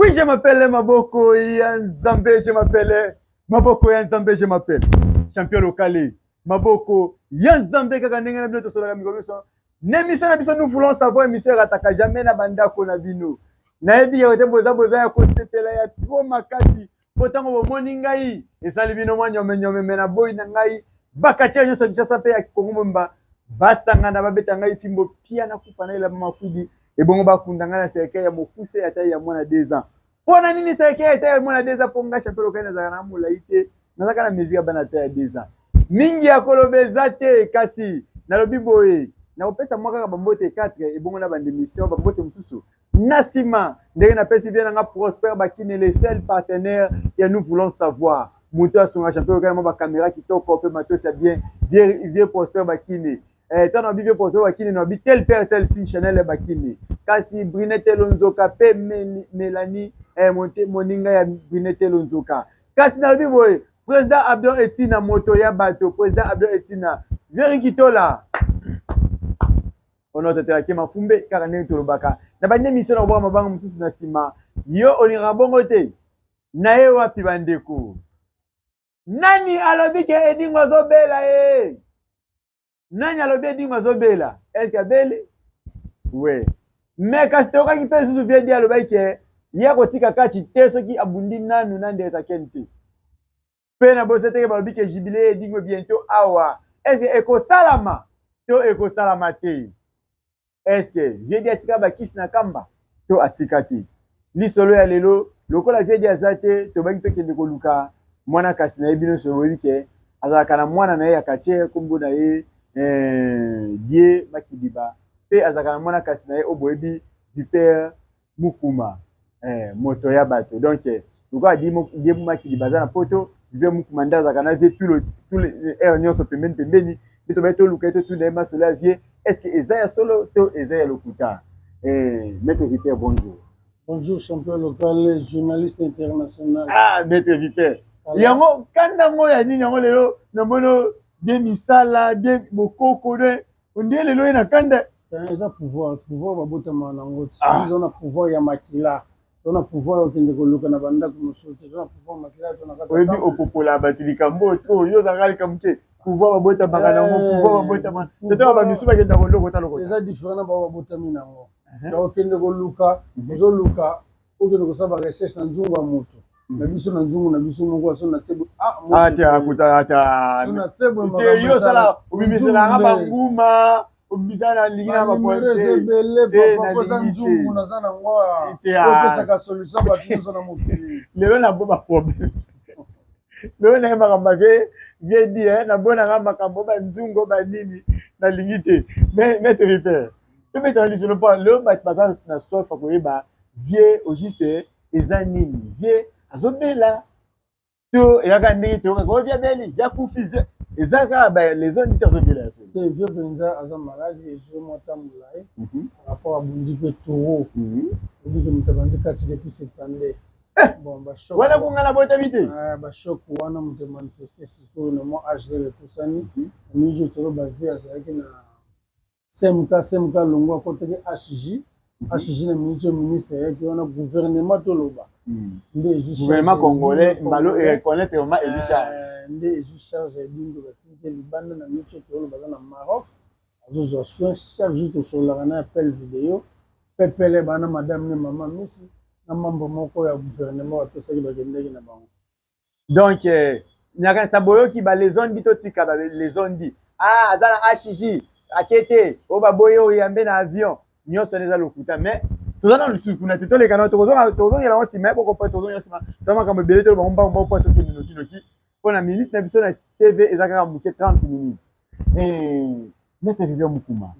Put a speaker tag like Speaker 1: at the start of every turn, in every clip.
Speaker 1: Oui, je m'appelle Maboko ya Nzambe, je m'appelle Maboko ya Nzambe, je m'appelle champion local Maboko ya Nzambe. Kaka ndenge na bino tosolaka mikolo nyonso na émission na biso Nous voulons savoir, émission erataka jamais na bandako na bino. Nayebi ya te, boza boza ya kosepela ya trop makasi mpo ntango bomoni ngai esali bino mwa nyomenyome. Me na boyi na ngai, bakatia nyonso ya Kinshasa mpe ya Kongo mobimba basangana, babeta ngai fimbo pia, nakufa na elamba mafudi, ebongo bakunda ngai na cercueil ya mokuse ya taille ya mwana 2 ans. Mpo na nini cercueil ya taille ya mwana 2 ans? Mpo ngai champion local nazalaka na molai te, nazalaka na mesure ya bana taille ya 2 ans. Mingi ya koloba eza te, kasi nalobi boye, nakopesa mwa kaka bambote 4, ebongo na banda émission. Bambote mosusu na nsima. Ndenge napesi vie nanga Prosper Bakine, le seul partenaire ya Nous voulons savoir, moto asunga champion local mwa bacaméra kitoko mpe matosi ya bien. Vieux Prosper Bakine, ntango nabi vieux Prosper Bakine, nabi tel père tel fille, Chanel Bakine, kasi Brinete Lonzoka mpe Mélanie, moninga ya Brinete Lonzoka. Kasi nalobi boye, président Abdon Etina, moto ya bato, président Abdon Etina, Veri Kitola, ono totelaki mafumbe. Kaka ndenge tolobaka na bande émission, na kobwaka mabanga mosusu na nsima. Yo olingaka bongo te na ye wapi? Bandeko, nani alobi ke Edingo azobela ye? Nani alobi Edingo azobela? Est-ce abeli? We me kasi toyokaki mpe lisusu vieux Di alobaki ke ye akotika kati te soki abundi nanu na ndeta ken te. Mpe na bosa teke balobi ke jubilé Edingo bientôt awa. Est-ce ekosalama to ekosalama te? Est-ce vieux Di atika bakisi na kamba to atika te? Lisolo ya lelo, lokola vieux Di aza te, tobaki tokende koluka mwana. Kasi nayebi nyonso boyebi ke azalaka na mwana na ye ya quartier, nkombo na ye Die Makidiba, mpe azalaka na mwana kasi na ye oyo boyebi, Viper Mukuma, moto ya bato. Donc lokola Die Makidiba aza na poto, Viper Mukuma nde azalaka na vieux tout le heure nyonso pembeni pembeni. Nde tobai toluka ye, totuna ye masolo ya vieux, est ce que eza ya solo to eza ya lokuta? Maître Viper, bonjour.
Speaker 2: Bonjour, champion local, journaliste international.
Speaker 1: Ah, maître Viper, yango kanda ngo ya nini yango lelo? Namoni bien misala bien bokoko ne ondie lelo ye na kanda.
Speaker 2: Eza pouvoir, pouvoir babotama nango ti. Eza na pouvoir ya makila, to na pouvoir ya okende koluka na bandako mosusu te, to na pouvoir makila to na
Speaker 1: kati. Oyebi opopola bato likambo to yo ozalaka likambo te. Pouvoir babotamaka nango, pouvoir babotama totaka, bamisu bakenda kolokota lokota.
Speaker 2: Eza différent na bao babotami nango. Ya okende koluka, ozoluka, okende kosala barecherche na nzungu ya moto na biso, na nzungu na biso moko aso na te.
Speaker 1: Ate akuta ata te, yo osala obimiselanga banguma, obimisa na lingi na
Speaker 2: banumero eza ebele papa, posa nzungu naza nango opesaka solution bato nyonso na mokili.
Speaker 1: Lelo nabo baproblème, lelo naye makambo ave vieux Di, nabonanga makambo banzungu banini, nalingi te. Maître Viper, tobetaka lisolo mpo lelo bato baza na soif ya koyeba vieux au juste eza nini. Vieux azobela to eyaka ndenge toyokaka o vieux abeli, vieux akufi, eza kaka les zones te azobela ya solo?
Speaker 2: Te, vieux mpenza aza malade, ezwi mwa ntango molai par rapport abundi mpe toro. Obiki moto abandi kati depuis 72.
Speaker 1: Bon, bachoc wana kunga na botami te.
Speaker 2: Bachoc wana moto emanifeste sikoyo na mwa âge epusani na mingi. Toloba vieux azalaki na CMK, CMK longo akotaki HJ, HJ na miniti oyo ministre ayaki wana, gouvernement toloba nde ezwi.
Speaker 1: Gouvernement congolais mbalo ereconnaître vraiment, ezwi charge.
Speaker 2: Nde ezwi charge ya Edingwe, batindi ye libanda. Na miniti oyo toloba aza na Maroc, azozwa soin. Chaque jour tosololaka na appel vidéo pepele bana, madame ne mama Misi na membre moko ya gouvernement bapesaki, bakendaki na bango.
Speaker 1: Donc nakanisa boyoki balezondi, totika balezondi. Ah, aza na HJ, ake te, oyo baboyi oyo yambe na avion, nyonso wana eza lokuta. Mais toza na lisusu kuna te, toleka na tozongela yango nsima ya boko mpo tozongela nsima to makambo ebele. Toloba bango mbango mpo tokende nokinoki mpo na minute na biso na TV eza kaka moke, 30 minutes. Maître Vivian Mukuma,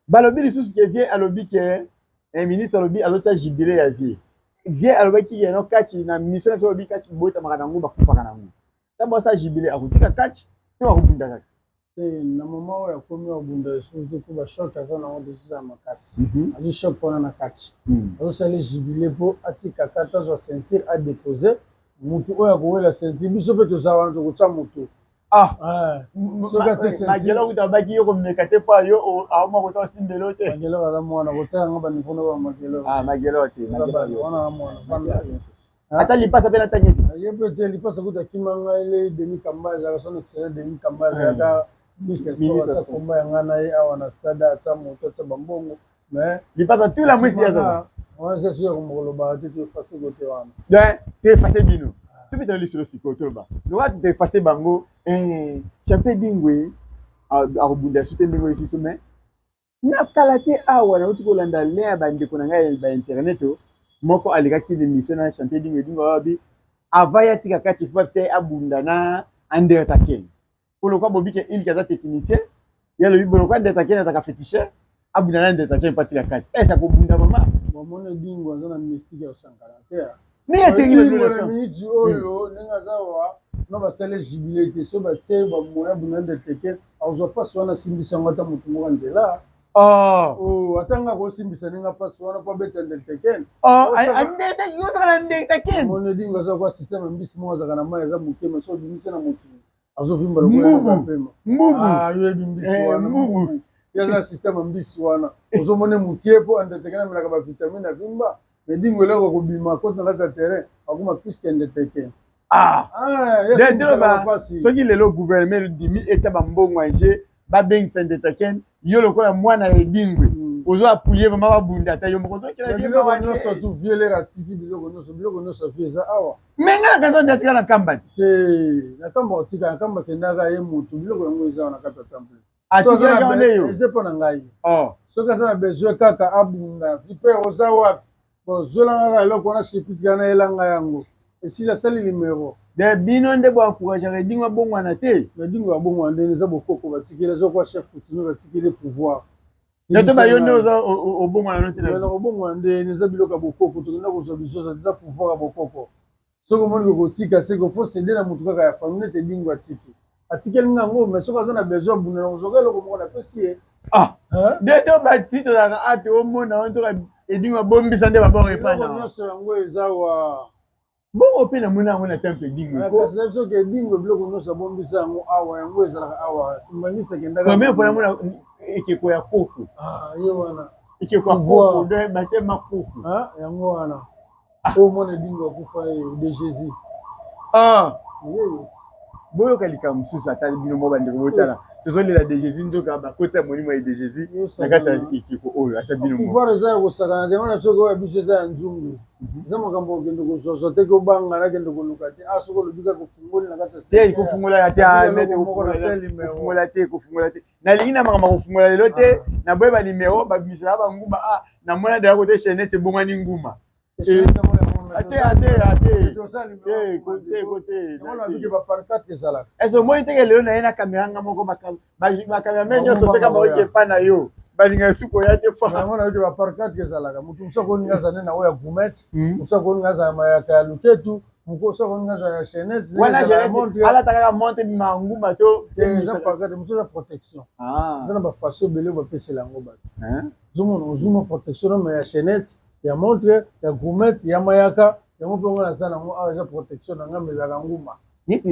Speaker 1: balobi lisusu ke vieux alobi ke ministre alobi azotia jubilé ya vieux. Vieux alobaki ke no kati na mission na biso, alobi kati botamaka nango, bakufaka nango. Ntango asala jubilé, akotika kati to akobunda kaka?
Speaker 2: Te, na moment oyo akomi abunda lisusu te, mpo bachoc aza nango deja eza makasi. Azwi choc wana na kati, azosala jubilé mpo atika kati, azwa ceinture, adépose mutu oyo akowela ceinture. Biso mpe toza wana, tokotia motu.
Speaker 1: Ah,
Speaker 2: ah. Soki atie ceinture
Speaker 1: Magela kuta abaki yo komeka te mpo yo aoma kota osimbelo te.
Speaker 2: Magela aza mwana kotala nga baniveau na ba Magela.
Speaker 1: Ah, Magela te.
Speaker 2: Wana mwana.
Speaker 1: Ata lipasa mpe natangi te.
Speaker 2: Ye mpe te, lipasa kuta akima ngai le Denis Kamba azalaka, son excellence Denis Kamba azalaka ministre ya sport, atia komba ya ngai na ye awa na stade, atia moto, atia bambongo, mais
Speaker 1: lipasa tula mwisi aza
Speaker 2: wana eza soki kolobaka te, toeffacer kote wana.
Speaker 1: Donc toeffacer bino, tobeta lisolo sikoyo, toloba loka toeffacer bango. Champion Edingwe akobunda su te ndenge oyo esiso, mais na kala te awa nauti kolanda lien ya bandeko na ngai ba internet moko alekaki émission na champion Edingwe. Edingwe awabi avant ya tika kati faut batia abunda na Undertaker, po lokwa bobike ilki aza technicien, ye alobi bolokwa Undertaker azalaka féticheur, abunda na Undertaker mpo atika kati ese akobunda mama.
Speaker 2: Bamona Edingwe aza na mystique ya kosankana te.
Speaker 1: Me atengi
Speaker 2: na miniti oyo ndenge aza wa no basali jubilé te, so batie bamoya bunda Undertaker, azwa mpasi wana, asimbisa yango ata motu moko nzela.
Speaker 1: Oh.
Speaker 2: Ata nga kosimbisa ndenge mpasi wana mpo abeta Undertaker.
Speaker 1: Yozaka na Undertaker.
Speaker 2: Mona Edingwe aza kwa système ya mbisi moko azalaka na mai, aza moke, mais so obimisi na mokili azovimba.
Speaker 1: Mbubu mbubu.
Speaker 2: Yoyebi mbisi wana?
Speaker 1: Mbubu.
Speaker 2: Ye aza na système ya mbisi wana, ozomona mokie mpo Undertaker amelaka bavitamine, avimba. Edingwe eloko kobima koti na kati ya terrain, akoma plus que Undertaker.
Speaker 1: Ah, soki lelo gouvernement endimi etia bambongo ya jeu, babengisa Undertaker, yo lokola mwana ya Edingwe ozo appuyer vraiment babunda? Ata yo moko ozokela.
Speaker 2: Biloko nyonso tu vielere atiki, biloko nyonso, biloko nyonso vie eza awa.
Speaker 1: Me nga na kanisa nde atika na Kamba te.
Speaker 2: Te, na Kamba otika, na Kamba akendaka ye motu, biloko yango eza na kati ya temple.
Speaker 1: Atikelaki yango nde yo?
Speaker 2: Eza mpo na ngai. Soki aza na besoin kaka abunda, viper oza wapi, bozwelanga kaka eloko wana, circuit kaka nayelanga yango, esili, asali numero.
Speaker 1: De bino nde boencourageaka Edingwe abongwana te?
Speaker 2: Edingwe abongwana ndenge eza bokoko batikeli, aza kwa chef coutumier, batikeli pouvoir.
Speaker 1: To bayo nde oza obongwana no te?
Speaker 2: Na kobongwana ndenge eza biloko ya bokoko, tokenda kozwa bizoza, eza pouvoir ya bokoko. Soki omoni kokotika, seke faut céder na motu kaka ya famille nete Edingwe atiki, atikeli nga yango, mais soki aza na besoin abunda, na kozwaka eloko moko napesi ye.
Speaker 1: Ah, nde to bati tozalaka a toomona wana toka Edingwe abombisa nde babongo epana.
Speaker 2: Nyonso yango eza wa.
Speaker 1: Bongo mpe namoni yango na temple Edingwe.
Speaker 2: Kasi na biso ke Edingwe biloko nyonso abombisa yango awa, yango ezalaka awa, mbangisi akendaka.
Speaker 1: Première fois namona ekeko ya koko.
Speaker 2: Ye wana.
Speaker 1: Ekeko ya koko, donc batie makoko.
Speaker 2: Yango wana oyo mwana Edingwe akufa, ye de Jésus.
Speaker 1: Ah, boyoka likambo mosusu, ata bino mo bandeko botala, tozolela de Jésus, nzoka bakoti ya molimo ya de Jésus na kati ya ekeko oyo, ata bino.
Speaker 2: Pouvoir eza ya kosakana te wana. Soki oyo biso eza ya nzungu, eza makambo okende kozwazwa te, kobanga nakende koluka te. Ah, soki olobi kaka ofungoli na kati.
Speaker 1: Te, kofungola te, kofungola te, kofungola te. Nalingi na makambo ya kofungola lelo te. Naboye banimero babimisaka banguma. Ah, namona deya kote chaînette ebongwani nguma. Ate ate ate te kote. Ese omoni teke lelo naye na kamera nga moko, bacameraman nyonso soka baoki epa na yo, balinga esuku oya te.
Speaker 2: Fa yango nayoki bapancarte ezalaka, motu mosu akoninga aza nde na oyo ya gourmette, mosu akoninga aza ya mayaka ya luketu, mosu akoninga aza ya chaînette.
Speaker 1: Wana alata kaka montre bima nguma to?
Speaker 2: Eza pancarte mosu, eza protection, eza na bafaçon ebele oyo bapesela yango bato. Ozomona, ozwi protection nome ya chaînette, ya montre, ya gourmette, ya mayaka, yango mpe ngo naza nango awa, eza protection na ngambo, ezalaka nguma,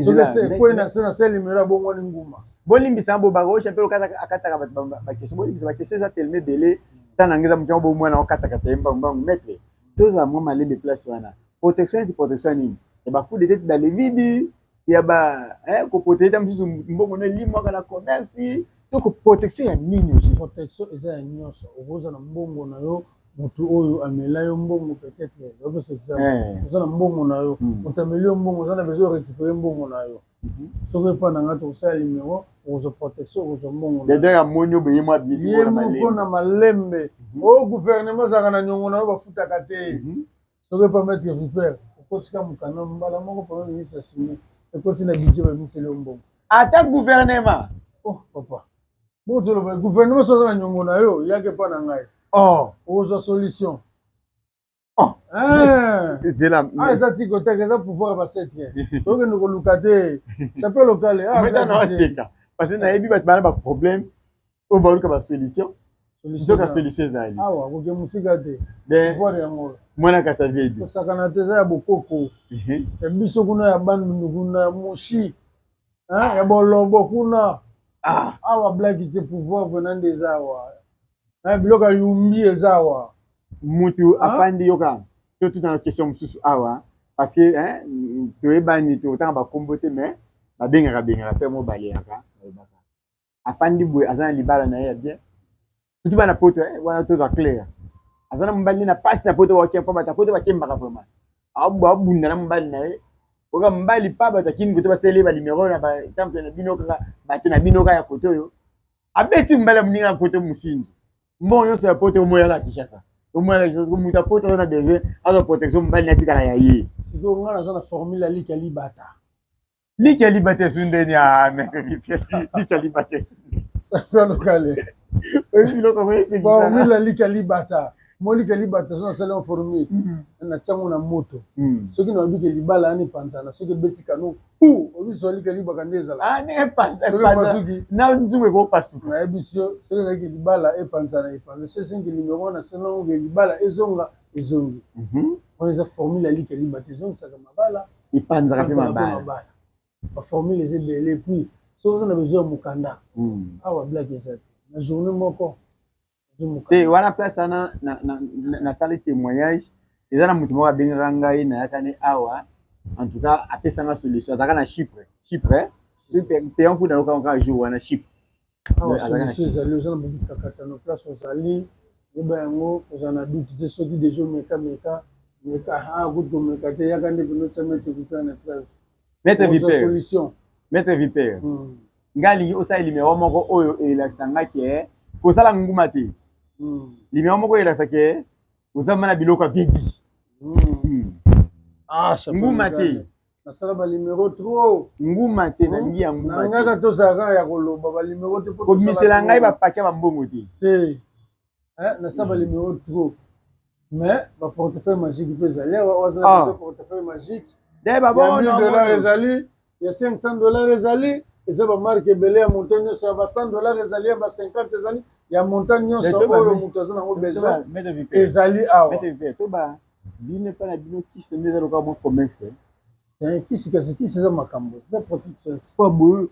Speaker 2: soki ekwei na se na se numero abongwani nguma.
Speaker 1: Bolimbisa bo bako champion akataka bato baquestion, bolimbisa, baquestion eza tellement ebele, ntango nange eza moto yango bomwana okatakata ye mbangu mbangu. Maître, tozala mwa malembe place wana. Protection neti protection nini? Ya bacoup de tête dans le vide, ya ba koprotéger ta mosusu mbongo no elimwaka na commerce, to protection ya nini au juste?
Speaker 2: Protection eza ya nyonso. Okoza na mbongo na yo, motu oyo amela yo mbongo, peut-être opesa exemple, oza na mbongo na yo, moto ameli yo mbongo, oza na besoin récupérer mbongo na yo, soki epa na nga, tokosala numero, okozwa protection, okozwa mbongo.
Speaker 1: Dede amoni oyo boye mwa bisi.
Speaker 2: Ye moko na malembe. Oyo gouvernement azalaka na niongo na yo, bafutaka te, soki epa maître Viper, okotika mokanda mbala moko, premier ministre asigné, ekoti na budget, babimiseli yo mbongo.
Speaker 1: Ata gouvernement?
Speaker 2: Oh papa, bongo toloba gouvernement so aza na niongo na yo, yaki epa na ngai, okozwa solution.
Speaker 1: Zela.
Speaker 2: Eza tiko teke, eza pouvoir ya basetre, tokende koluka te, champion local.
Speaker 1: Na oseka parce que nayebi bato bana baproblème oyo baluka basolution, nzoka solution ezali.
Speaker 2: Awa koke mosika te, pouvoir yango.
Speaker 1: Mwana Kasavedi.
Speaker 2: Kosakana te, eza ya bokoko ya biso kuna ya Bandundu kuna ya Moshi. Hein, ya bolobo kuna. Ah, awa blague te pouvoir vraiment nde eza awa. Hein, biloko ya yumbi eza awa.
Speaker 1: Mutu afandi yoka to tuna question mosusu awa parce que hein, toyebani totanga bakombo te mais babengaka bengaka mpe mo baleyaka balobaka afandi boye aza na libala na ye ya bien surtout bana poto eh, wana toza clair aza na mobali na pasi na poto baokia mpo bato ya poto bakembaka vraiment abunda na mobali na ye oka mobali pa bato akimi kote basali ye banimero na batemple na bino kaka bato na bino kaka ya kote oyo abeti mobali ya moninga ya poto mosingi mbongo nyonso ya poto omoyaka Kinshasa omoyaka Kinshasa moto ya poto aza na besoin azwa protection mobali na atikala ya ye
Speaker 2: sikoyo ngai naza na formule ya liki ya libata
Speaker 1: liki ya libata esundeni ya maître Vipia liki ya libata esundeni
Speaker 2: lokale formule ya liki ya libata mo liki ya libata so nasali yango formule natyango na moto soki nayebi ke libala yani panzana soki ebeti kano pu obiso liki ya libaka nde
Speaker 1: ezalaka na nzungu ekopasuka
Speaker 2: nayebisi yo soki ezalaki libala epanzana epanza so esengi nimero wana nasenango ke libala ezonga ezongi wana eza formule ya liki ya libata ezongisaka mabala
Speaker 1: epanzaka mpe mabala
Speaker 2: baformule eza ebele puis soki oza na besoin ya mokanda awa blague eza te na journée moko
Speaker 1: te wana place wana nasali témoignage eza na moto moko abengaka ngai nayakani awa en tout cas apesanga solution azalaka na Chypre Chypre mpe kuna nayoka kaka jour wana Chypre
Speaker 2: awa solution ezali oza na bikakatano place ozali yeba yango kozala na doute te soki deja omeka meka meka ah kutu komeka te yaka nde pene otia maître Viper na preuve
Speaker 1: maître Viper
Speaker 2: solution
Speaker 1: maître Viper ngai alingi osala numéro moko oyo elakisa nga ke kosala nguma te numéro moko elakisa ke oza mana biloko ya bebi nguma te
Speaker 2: nasala banimero trop
Speaker 1: nguma te nalingi ya nguma
Speaker 2: te nangaka tozala kaka ya koloba banimero te
Speaker 1: komisela ngai bapaki ya bambongo te
Speaker 2: te nasala banimero trop mais baportefeuille magique mpe ezali awa oza portefeuille magique
Speaker 1: ya 1000
Speaker 2: dollar ezali ya 500 dollar ezali eza bamarke ebele ya montant nyonso ya ba 100 dollar ezali ya ba 50 ezali ya montant nyonso oyo moto aza nango besoin ezali awa
Speaker 1: toba bino epai na bino kisi nde eza lokola mwa commerce
Speaker 2: kisi kasi kisi eza makambo eza protection
Speaker 1: po boye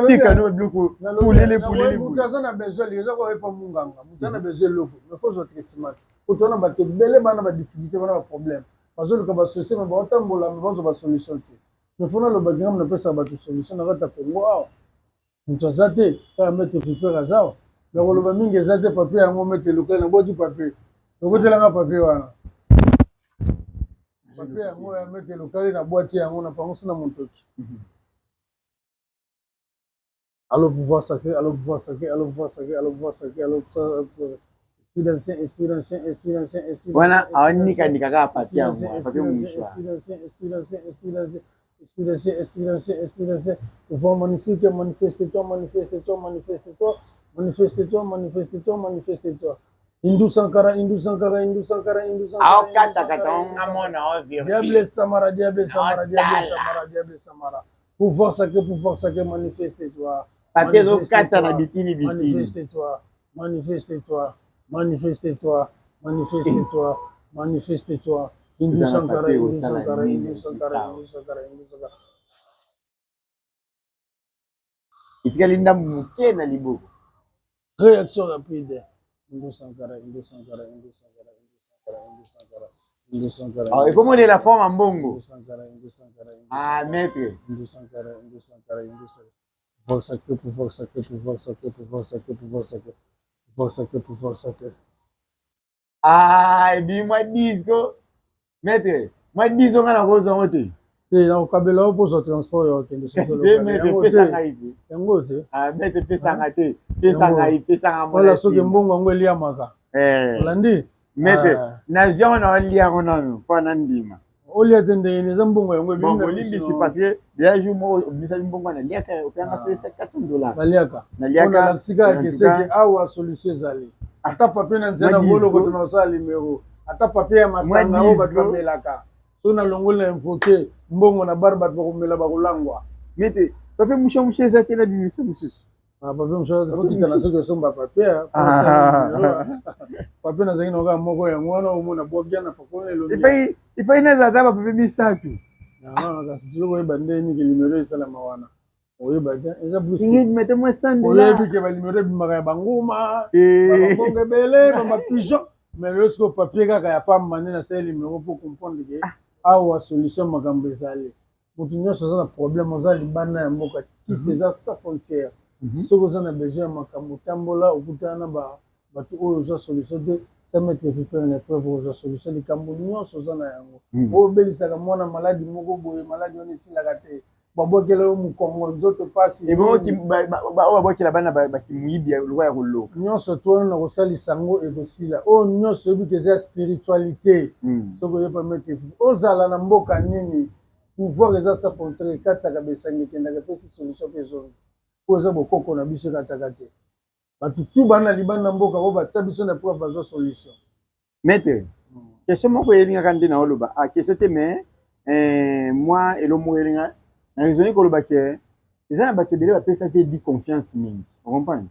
Speaker 1: otika no biloko polele polele
Speaker 2: moto aza na besoin eza koyepa munganga moto aza na besoin eloko mais faut zwa traitement po tona bato ebele bana badifficulté bana baproblème bazoluka basolution mais baotambola mais bazwa basolution te mais faut nalobaki ngai napesaka bato solution na kati ya Congo awa moto aza te kaka maître Viper aza awa na koloba mingi eza te papier yango maître local nabwaki papier okotelanga papier wana papier yango ya maître local nabwaki yango na pangosi na montoki. Allo pouvoir sacré, allo pouvoir sacré, allo pouvoir sacré, allo pouvoir sacré, allo pouvoir sacré. Esprit d'ancien, esprit d'ancien, esprit d'ancien, esprit
Speaker 1: wana aonikanika kaka papier yango
Speaker 2: papier mouchoir. Esprit d'ancien, esprit d'ancien, esprit d'ancien, esprit d'ancien, esprit d'ancien, esprit d'ancien. Pouvoir magnifique, manifeste-toi, manifeste-toi, manifeste-toi, manifeste-toi, manifeste-toi, manifeste-toi. Hindu Sankara, Hindu Sankara, Hindu Sankara, Hindu Sankara.
Speaker 1: Aokatakata ongamona ovir.
Speaker 2: Diable Samara, Diable Samara, Diable Samara, Diable Samara. Pouvoir sacré, pouvoir sacré, manifeste-toi.
Speaker 1: Papier ezokata na bitini bitini.
Speaker 2: Manifeste-toi, manifeste-toi, manifeste-toi, manifeste-toi, manifeste-toi. Hindu Sankara, Hindu Sankara, Hindu Sankara, Hindu Sankara, Hindu Sankara.
Speaker 1: Etikali ndambu moke na liboko.
Speaker 2: Réaction rapide. Hindu Sankara, Hindu Sankara, Hindu Sankara, Hindu Sankara, Hindu Sankara, Hindu Sankara.
Speaker 1: Ekomonela forme ya mbongo.
Speaker 2: Hindu Sankara, Hindu Sankara, Hindu
Speaker 1: Ah, maître.
Speaker 2: Hindu Sankara, Hindu Sankara, Hindu Sankara. Pouvoir sacré, pouvoir sacré, pouvoir sacré, pouvoir sacré, pouvoir sacré, pouvoir sacré, pouvoir sacré.
Speaker 1: Ah, ebimi mwa 10 ko. Maître, mwa 10 onga na kozwa yango te.
Speaker 2: Te, nakokabela yo mposa transport ya kokende
Speaker 1: Kasi te maître, pesa ngai te.
Speaker 2: Yango te.
Speaker 1: Ah, maître, pesa ngai te. Pesa ngai, pesa ngai
Speaker 2: mwana. Wala soki mbongo yango eliamaka.
Speaker 1: Eh.
Speaker 2: Olandi?
Speaker 1: Maître, nazwi yango na olia yango nanu mpo na ndima.
Speaker 2: Olia te ndenge eza mbongo yango
Speaker 1: ebimi. Bon, olimbisi parce que déjà jour moko obimisaki mbongo wana naliaka opeyanga soki 400 dollars.
Speaker 2: Baliaka.
Speaker 1: Naliaka.
Speaker 2: Nalakisi kaka ke seke awa solution ezali. Ata papier na nzela boloko tona osala numero. Ata papier ya masanga oyo bato bamelaka. Soki nalongoli na invoke mbongo na bar bato bakomela bakolangwa.
Speaker 1: Maître, papier mouchoir mouchoir eza te na bimisa mosusu.
Speaker 2: Ah, papier mouchoir faut kita na soki osomba papier. Papier nazalaki na kaka moko yango wana omona bwaki na pakona elongi.
Speaker 1: Epai nazala ata bapapier misato.
Speaker 2: Kasi sikoyo koyeba ndenge nini ke numero esalama wana, oyeba te, eza
Speaker 1: brusque. Mettez-moi 100 $.
Speaker 2: Oyebi ke banumero ebimaka ya banguma, bambongo ebele, bamapigeon, mais lelo sikoyo papier kaka ya pamba nde nasali numero mpo comprendre ke awa solution makambo ezali. Moto nyonso aza na problème, oza libanda ya mboka, kisi eza sans frontière. Soki oza na besoin ya makambo, otambola, okutana na bato oyo ozwa solution te, sa maître vipere na épreuve, ozwa solution. Likambo nyonso oza na yango, oyo obelisaka mwana maladi moko boye, maladi wana esilaka te, babwakela yo mokongo, nzoto pasi.
Speaker 1: Oyo babwakela bana bakimoyibi lokwa ya koloka.
Speaker 2: Nyonso to wana na kosalisa yango ekosila. Oyo nyonso oyebi ke eza ya spiritualité, soki oyepa maître, ozala na mboka nini, pouvoir eza sans frontière, ekatisaka besangi, ekendaka, epesi solution mpe ezongi. Oyo eza bokoko na biso, ekataka te. Bato tu bana libanda mboka oyo batia biso na preuve, bazwa solution.
Speaker 1: Maître, question moko eyelingaka nde na oloba, ah, question te, mais mwa elo moko eyelinga na raisonner koloba ke eza na bato ebele bapesaki edi confiance mingi, ocomprendre,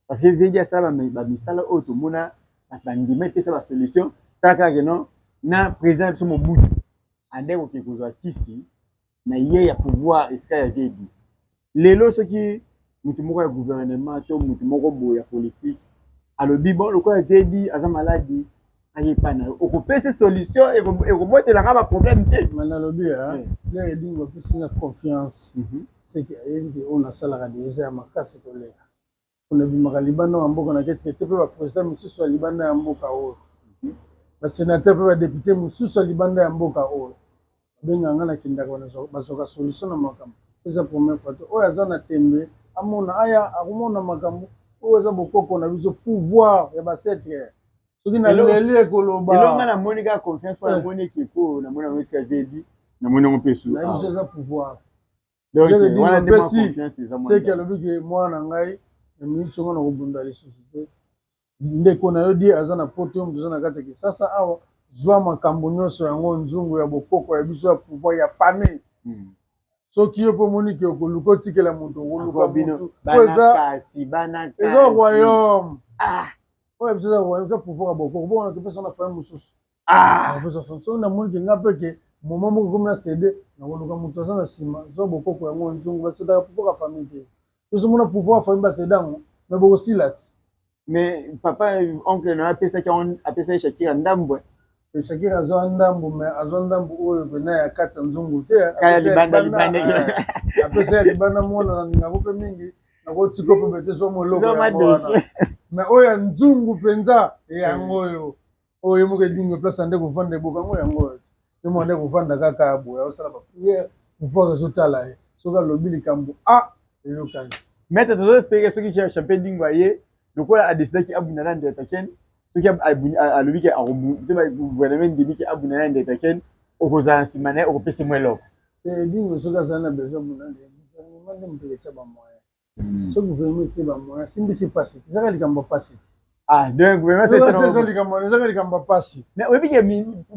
Speaker 1: parce que vedi asala bamisala oyo tomona, bato bandima, epesa basolution. Tala kaka ke non, na président na biso Mobutu ande koke kozwa kisi na ye ya pouvoir esika ya vedi. Lelo soki motu moko ya gouvernement to motu moko boye ya politique alobi, bon, lokola vedi aza maladi, aye epai na yo, okopesa solution, ekobotelaka baproblème te?
Speaker 2: Ma nalobi, Pierre Edingo apesi nga confiance, seke ayebi ke oyo nasalaka deja ya makasi koleka. Mpona ebimaka libanda ya mboka, nake traiter mpe baprésident misusu ya libanda ya mboka oyo, basénateur mpe badéputé mosusu ya libanda ya mboka oyo babengaka nga, nakendaka, bazwaka solution na makambo. Eza première fois te. Oyo aza na tembe, amona, aya akomona makambo oyo eza bokoko na biso, pouvoir ya baancêtres. Soki naleli ekoloba.
Speaker 1: Elonga namoni kaka confiance mpo namoni ekeko, namoni yango esika vedi, namoni yango mpe su.
Speaker 2: Na biso eza pouvoir.
Speaker 1: Donc wana nde mwa confiance eza mwa.
Speaker 2: Seki alobi ke mwana na ngai na miniti songo na kobunda lisusu te, ndeko na yo die aza na poto, yo moto oza na kati ya Kisasa awa, zwa makambo nyonso yango, nzungu ya bokoko ya biso ya pouvoir ya famille. Soki yo mpo omoni ke okoluka otikela moto, okoluka motu. Eza royaume oyo biso, eza royaume, eza pouvoir ya bokoko. Bongo topesa na famille mosusu. Soki namoni ke nga mpe ke moment moko ekomi na céder, nakoluka moto aza na nsima, zwa bokoko yango, nzungu. Bacédaka pouvoir ya famille te. Tozomona pouvoir ya famille bacéda yango, mais bokosila ti.
Speaker 1: Mais papa, oncle na apesaki, apesaki Shakira ndambo.
Speaker 2: Shakira azwa ndambo, mais azwa ndambo oyo pena ya kati ya nzungu te. Apesa ya libanda. Mwana na ningako mpe mingi, nakotika mpe bete zwa moloko yango wana, mais oyo ya nzungu mpenza yango oyo, oyo moko Edingo place ande kovanda eboka yango, yango oyo ye moko ande kovanda kaka boye, aosala baprière, pouvoir ezotala ye. Soki alobi likambo a eyokani.
Speaker 1: Maître, tozoespérer soki champion Edingo aye, lokola adécidaki abunda na Undertaken, soki alobi ke gouvernement ndimi ke abunda na Undertaken, okozala nsima na ye, okopesa mwa eloko?
Speaker 2: Edingo soki azali na besoin abunda, gouvernement nde moto etia bamoyen. Soki gouvernement etie bamoyen, asimbisi mpasi te, ezaka likambo ya mpasi te.
Speaker 1: Ah, donc
Speaker 2: gouvernement likambo ezaka likambo ya mpasi.
Speaker 1: Mais oyebi ke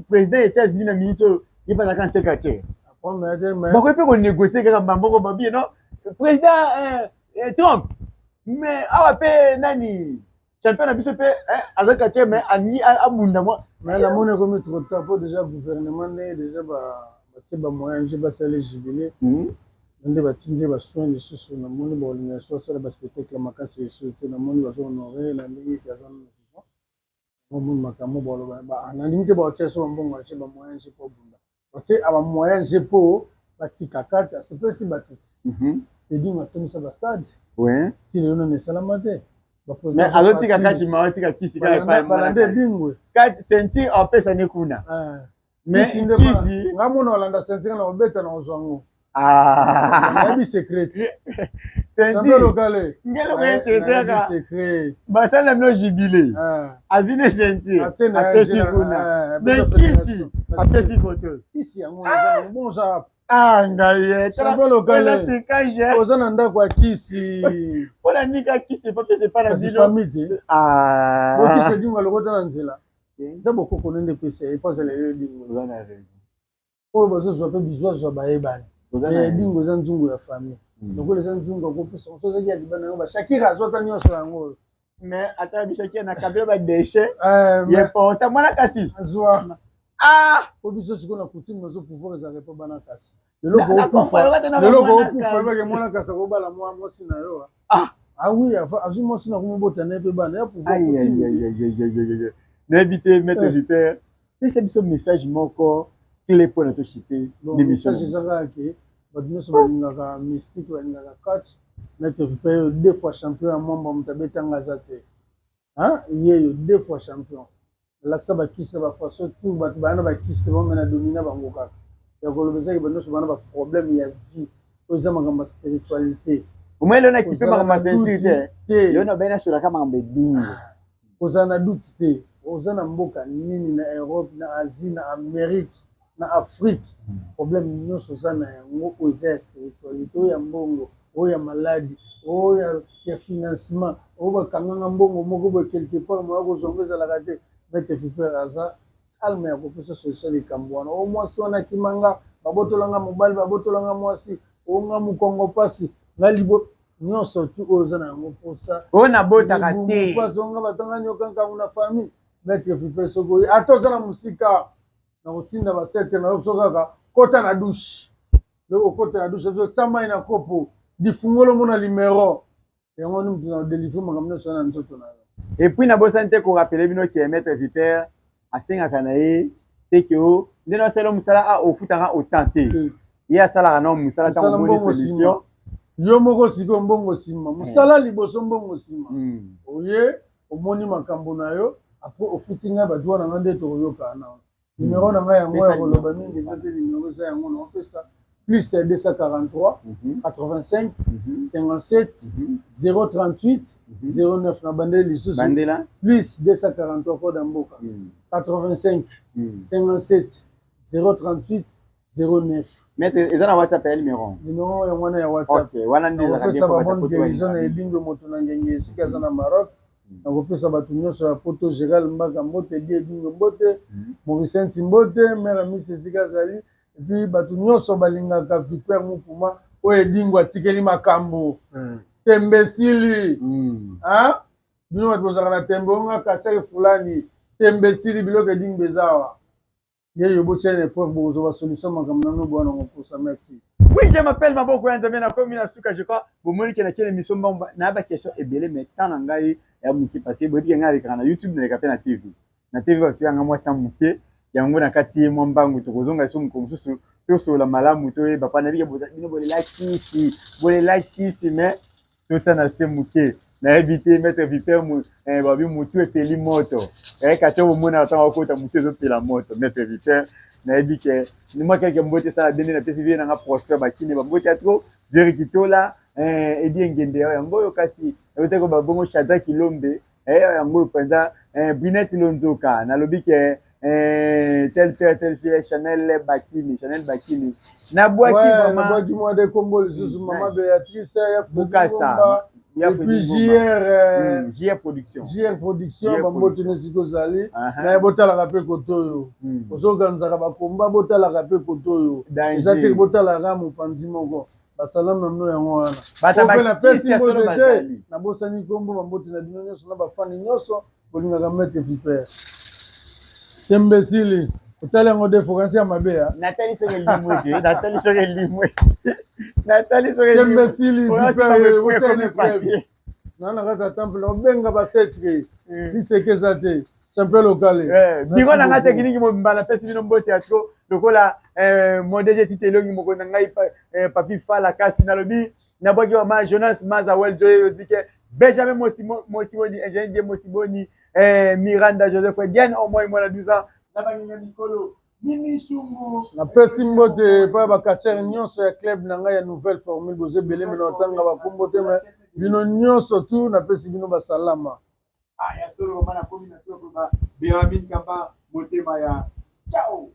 Speaker 1: président ya États-Unis na minute oyo ye mpe azalaka ancien catcheur, bakoki mpe konégocier kaka bamboko babie non, président Trump, mais awa mpe nani, champion na biso mpe aza catcheur, mais alingi abunda mwa.
Speaker 2: Mais namoni ekomi trop tard, mpo déjà gouvernement nde déjà batie bamoyen nje basala jubilé, nde batindi basoin lisusu. Namoni bakolinga lisusu basala baspectacle makasi lisusu te. Namoni bazo honorer na ndenge eke aza nano vivant. Omoni makambo baloba, nandimi te baotia so bambongo, atie bamoyen nje mpo abunda, batie bamoyen nje mpo batika kati asepelisi bato ti stadium atondisa bastade ti lelo nano esalama te.
Speaker 1: Mais azotika kati ma atika kisi
Speaker 2: kaka. Balanda Edingwe.
Speaker 1: Kati ceinture apesani kuna, mais kisi.
Speaker 2: Nga mona olanda ceinture na kobeta na kozwa yango, nayebi secret.
Speaker 1: Ceinture
Speaker 2: lokale.
Speaker 1: Ngeloko etesaka.
Speaker 2: Secret.
Speaker 1: Basali na bino jubilé, azwi ne ceinture, apesi kuna, mais kisi apesi koto.
Speaker 2: Kisi yango bon oza.
Speaker 1: Ah, ngai ye.
Speaker 2: Champion lokale, oza na ndako ya kisi.
Speaker 1: Mpona nika kisi epapesa epa na bino.
Speaker 2: Famille te, bokisi Edingo alokota na nzela, eza bokoko nde epesa ye po azala yo Edingo. Oyo bazozwa mpe bizwazwa bayebani, Edingo eza nzungu ya famille. Lokola eza nzungu, akopesa mosu azaki ya libanda yango. Bashakira azwa ata nyonso yango oyo.
Speaker 1: Mais ata bishakira na kabila badéchet ye porta mwana kasi.
Speaker 2: Azwa.
Speaker 1: Ah!
Speaker 2: Po biso sikoyo na coutume nazo pouvoir ezalaka epa bana kasi. Lelo okufa ebake mwana kasi akobala mwasi na yo.
Speaker 1: Ah!
Speaker 2: Ah oui, azwi mwasi na komobota na ye mpe bana ya pouvoir coutume.
Speaker 1: Nayebi te, maître Vipère, pesa biso message moko clé mpona toshite.
Speaker 2: Message eza kaka ke bato nyonso balingaka mystique, balingaka catch. Maître Vipère oyo deux fois champion ya mwamba, moto abetanga aza te. Ye yo deux fois champion, alakisa bakisi na bafaçon tout. Bato baya na bakisi te, bamena domina bango. Kaka ya koloba ezaki bato nyonso bana baproblème ya vie oyo eza makambo ya spiritualité.
Speaker 1: Omoi lelo nakipe makambo ya ceinture
Speaker 2: te.
Speaker 1: Lelo nabai nasolaka makambo ebingo.
Speaker 2: Kozala na doute te. Oza na mboka nini, na Europe, na Asie, na Amérique, na Afrique, problème nyonso oza na yango oyo eza ya spiritualité, oyo ya mbongo, oyo ya maladie, oyo ya financement, oyo bakanganga mbongo moko boye quelque part, moya kozwa yango ezalaka te, maître Vipère aza calme ya kopesa solution likambo wana. O mwasi wana akimanga, babotolanga mobali, babotolanga mwasi, onga mokongo mpasi, nga libo nyonso tu oyo oza na yango mposa.
Speaker 1: Oyo nabotaka te.
Speaker 2: Mpasi onga batanga nyoka nkangu na famille, maître Vipère, soki oye, ata oza na mosika, na kotinda basete na yo. Biso kaka kota na douche, loko okota na douche, biso tia mai na kopo, difungolo mona limero yango ni mutu na délivre makambo nyonso na nzoto na yo.
Speaker 1: Et puis nabosani te korappeler bino ke maître Vipère asengaka na ye te ke o nde nasala mosala a ofutaka autant te. Ye asalaka nao mosala ntango omoni solution.
Speaker 2: Yo moko sikoyo, mbongo nsima, mosala liboso, mbongo nsima. Oye, omoni makambo na yo, après ofuti ngai badroit na ngai nde tokoyokana na numero na ngai. Yango ya koloba mingi eza te. Numero eza yango na opesa: plus 243 85 57 038 09. Na bandeli lisusu: plus 243, code ya mboka, 85 57 038 09.
Speaker 1: Maître, eza na WhatsApp ya numéro?
Speaker 2: Numéro yango wana ya WhatsApp.
Speaker 1: Wana nde.
Speaker 2: Nakopesa babonne guérison na Elingwe, moto na ngenge, esika aza na Maroc. Nakopesa bato nyonso ya poto, Gérald Mbaka mbote, Di Edingwe mbote, Mauricenti mbote, mare Amisi esika azali, et puis bato nyonso balingaka Vipère Mupuma oyo Edingwe atikeli makambo. Tembe esili. Bino bato bozalaka na tembe, onga katiaki fulani, tembe esili. Biloko Edingwe eza awa, ye yo botia na épreuve, bokozwa basolution makambo nano bwana ngo mposa. Merci.
Speaker 1: Oui, je m'appelle Maboko ya Nzambe. Nakomi na suka, je crois bomoni ke nakele émission mbongo na ba question ebele, mais temps na ngai ya moke, parce que boyebi ke ngai alekaka na YouTube, naleka mpe na TV. Na TV bato yanga mwa temps moke yango na kati ye mwa mbangu. Tokozonga so mokolo mosusu, tosolola malamu, toyeba pa nayebi ke bino bolela kisi, bolela kisi, mais tosana se moke. Nayebi te, maître Vipère, babi motu epeli moto kati bomona ntango akota, motu ezopela moto. Maître Vipère, nayebi ke mwa quelque mbote esala bende. Napesi vie nanga Prosper Bakini bambote ya trop, Jerry Kitola, Edi Engende yango oyo, kasi nayebi babongo Shadrack Kilombe yango oyo mpenza, Brunette Lonzoka. Nalobi ke tel père tel fille, Chanel Bakini, Chanel Bakini, nabwaki.
Speaker 2: Vraiment, nabwaki mwa de kombo lisusu: mama Béatrice ya
Speaker 1: Bukasa.
Speaker 2: Et puis JR.
Speaker 1: JR Production.
Speaker 2: JR Production, bambote na esika ozali. Naye botalaka mpe kote oyo ozokanzaka bakomba, botalaka mpe kote oyo eza te, botalaka mopanzi moko. Basalamu na bino yango wana mpe napesi mbote te, nabosani nkombo. Bambote na bino nyonso na bafani nyonso bolingaka maître Vipère. Tembe esili, otali yango de focance ya mabe.
Speaker 1: Natali soki elimwe te, natali soki elimwe, natali soki.
Speaker 2: Tembe esili, Vipère naa na kati ya temple, obenga basetre liseke eza te, champion lokale.
Speaker 1: Biro na ngai technique mobimba, napesi bino mbote ya trop, lokola mon DG Tite Elongi, moko na ngai Papi Fala. Kasi nalobi nabwaki mama Jonas Mazawel, Joye Yozike, Benjamin Mosiboni, ingénieur Die Mosiboni, Miranda Joseph, Diane Omoy, mwana 12 ans na banginga mikolo Mimi Shungu.
Speaker 2: Napesi mbote epai ya bacatcheur nyonso ya club na ngai ya Nouvelle Formule. Boza ebele, me na otanga bakombo te, me bino nyonso tu napesi bino basalama.
Speaker 1: Ah, ya solo mama, nakomi na solo koloba Benjamin Kamba, motema ya ciao.